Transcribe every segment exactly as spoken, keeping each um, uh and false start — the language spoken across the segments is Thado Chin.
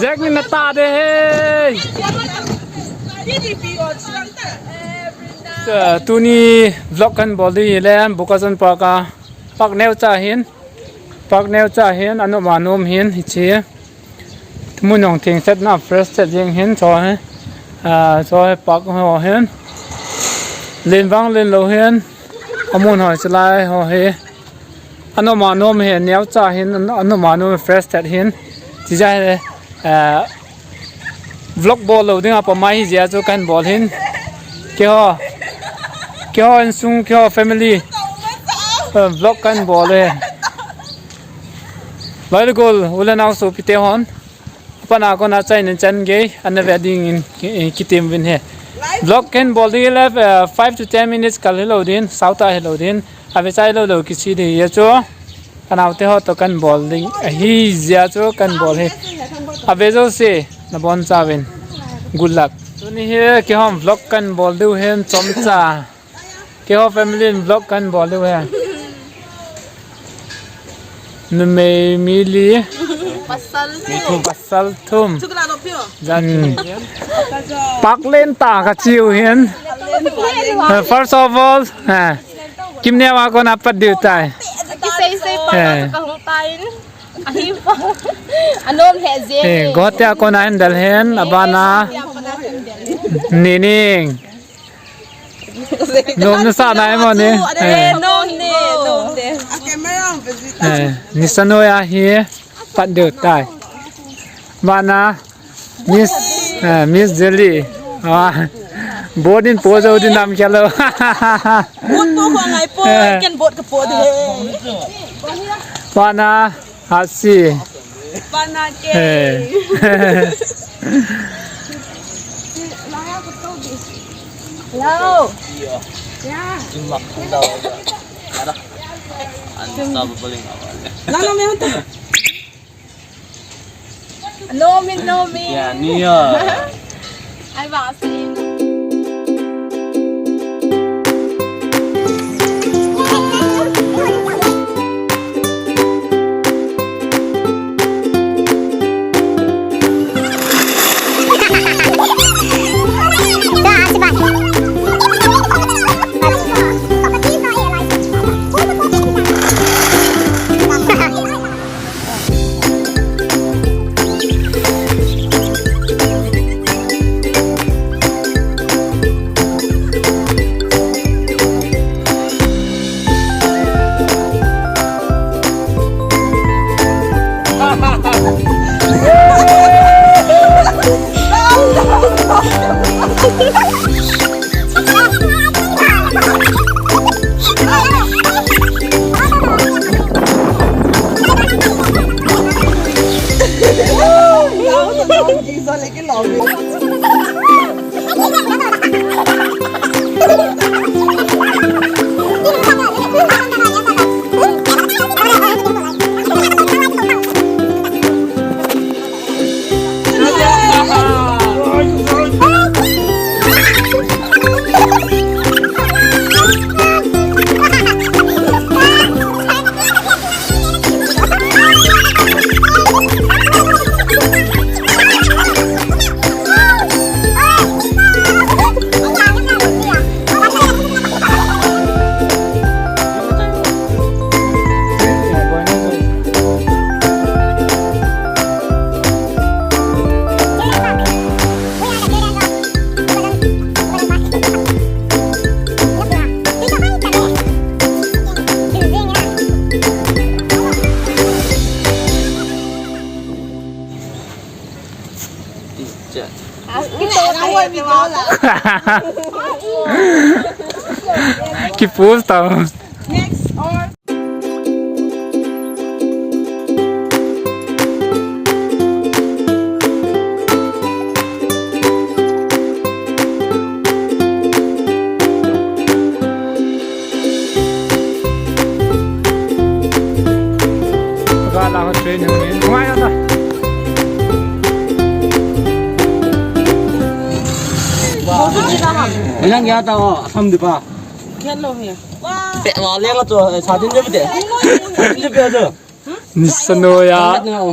Jack ni nata de he. Tuni vlog kan bol di le Bokajan Park a park neo cha hin, park neo cha hin, anom anom hin hichi. Mun jong theng set na fresh set jing hin cho he. A, cho he park ho hin. Len vang len lou hin. Amun ho chalai ho he. Anom anom he neo cha hin, anom anom fresh set hin. Chi ja he, a, vlog bol lou ding a pamai hi jia chu kan bol hin. Keiho, keiho insung, keiho family, a, vlog kan bol he. Loigol, u le nao sopite hon. Apana kona chaina chan gei, ana ve dingin ki, kitem uvin he. Vlog kan bol ding le, eh, five to ten minutes kal hilou din, sao ta hilou din. Ave chai lou lou kichi di ye chu. Kanaote ho to kan bol ding. Ahi jia chu kan bol he. Ave jouse, nabon chauvin. Good luck. Tuni hi keihon vlog kan bol diu hin chomcha. Keiho family in vlog kan bol diu he. Numei mi li. Pasal thum. Pasal thum. Chukla no pio. Jan. Pak len ta ka chiu hin. Uh, first of all, ha. Kim ne wa kona pat diu tai. Kisei sei pa ka hung tain. Ahi pa. Anom he je. Eh, gote a kona handle hen, abana. Nining. Nom na sa nai mo ni. Eh. Nom ne, nom ne. Eh, ni sa no ya hi pat diu tai. Bana Miss, eh, Miss Jelly. Ah. Bodin po jo din nam khalo. Bot po ko ngai po, ken bot ka po de. Bana Hasi. Pana ke. Eh. Hello. Ya. Imak daw. Ada. Ano sa babaling awal. Lalo, meron tayo. Nomin, nomin. Ya, niya. Ay, baka sa Ki post tau. Next or Ilang ya ta o, sam di pa. Kya lo he? Pe wa le nga to, sa din de pe. Sa din de pe to. Nisa no ya. Nga o.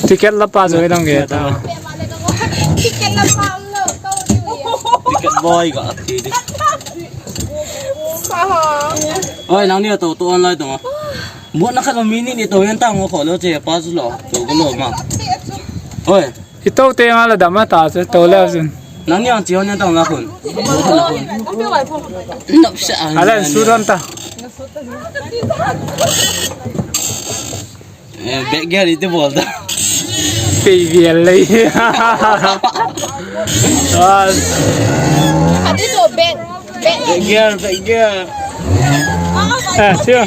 Ticket la pa jo ilang ya ta. Ticket la pa lo to. Ticket boy ka ti di. Oi, nang ni to to online to. Mo na kha lo mini ni to yan ta ngo kho lo che pa lo. To ko lo ma. Oi. Ito te nga la dama ta se to la sin. Nang ni ang chion yan ta nga khun. Nap sa. Ala su don ta. Eh, back gear ite bolta. Pe vial le. Ah. Adi to back. Back gear, back gear. Eh, sure.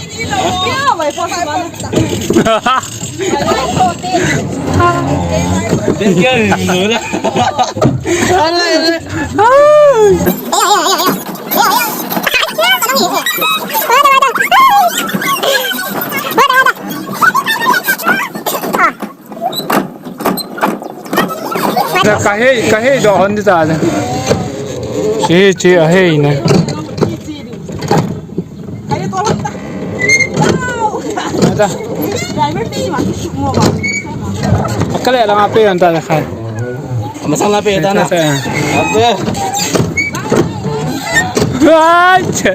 Back gear ni no la. Kahei, kahei do hon di ta. Chi, chi, ahei na. Ada. Akale lang ape ang ta khai. Masang na pe ta na. Ape. Ay, che.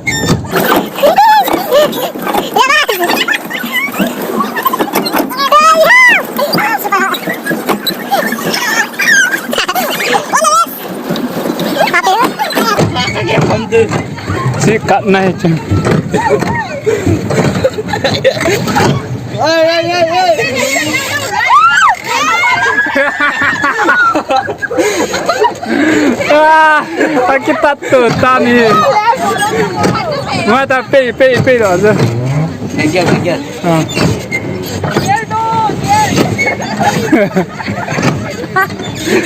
Sikat na hicho. Ay, ay, ay, ay. Ah, akita tu tani. Mata pe pe pe lo. Thank you, thank you. Ah.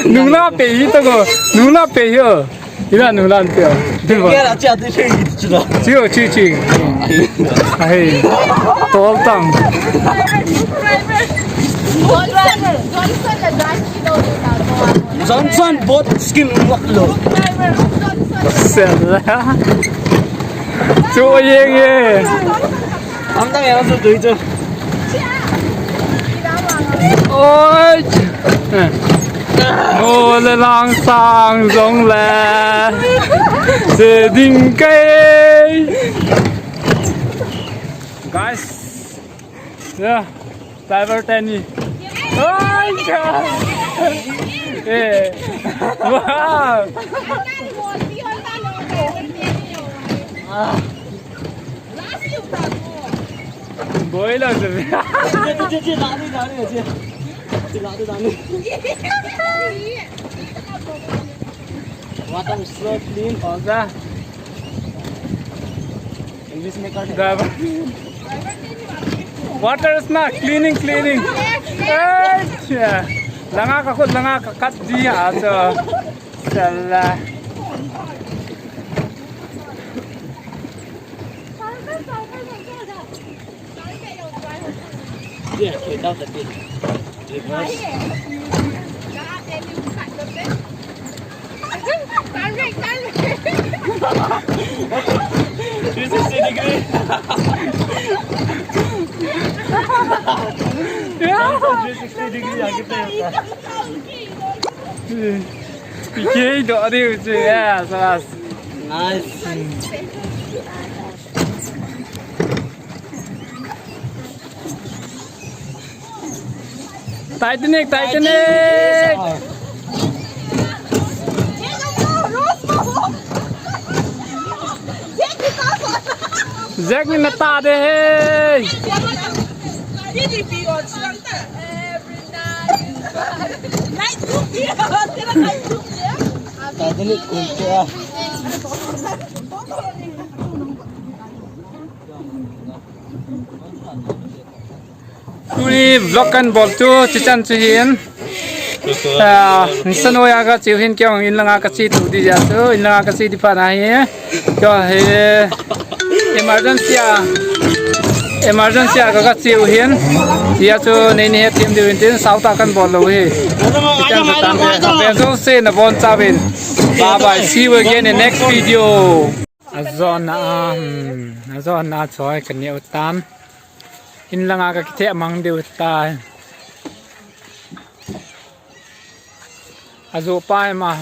Nungla pe hi to ko. Nungla pe hi o. Ina nungla pe. Kera cha de pe hi chula. Chi o chi chi. Ahe. Tol tang. Johnson bot skin lo. Sel. Chu yeng ye. Amdang ya su tui chu. Oi. Mo le lang sang jong le. Se ding kai. Guys. Yeah. Driver teni. Oi. Eh. Wow. Ah. Boy lang sabi. Water is so clean. Oza. English में कर दे। Water is not cleaning, cleaning. Acha. Langa ka khut, langa ka kat di ha so. Sala. Three sixty degree. Three sixty degree आगे पे होता है। Ikei do ari uchi. Yeah, sabas. Nice. Titanic, Titanic. Jack ni nata de he. Titanic kun kya? Tuni vlog kan bol chu chichan chu hin. Ah, nisa noiya kache u hin keiho in langa kache tu di jeh chu, in langa kache di phat na hi. Keiho hi emergency a. Emergency a ka, ka chiu hin. Tia chu nei ni he team diu hin tin sau ta kan bol lou hi. Ikan sa tan be. Be so se na bon cha bin. Bye bye. See you again in next video. Azona, um, azona choi ka neu tan. In langa ka kithe mang diu tai. Azu pai ma.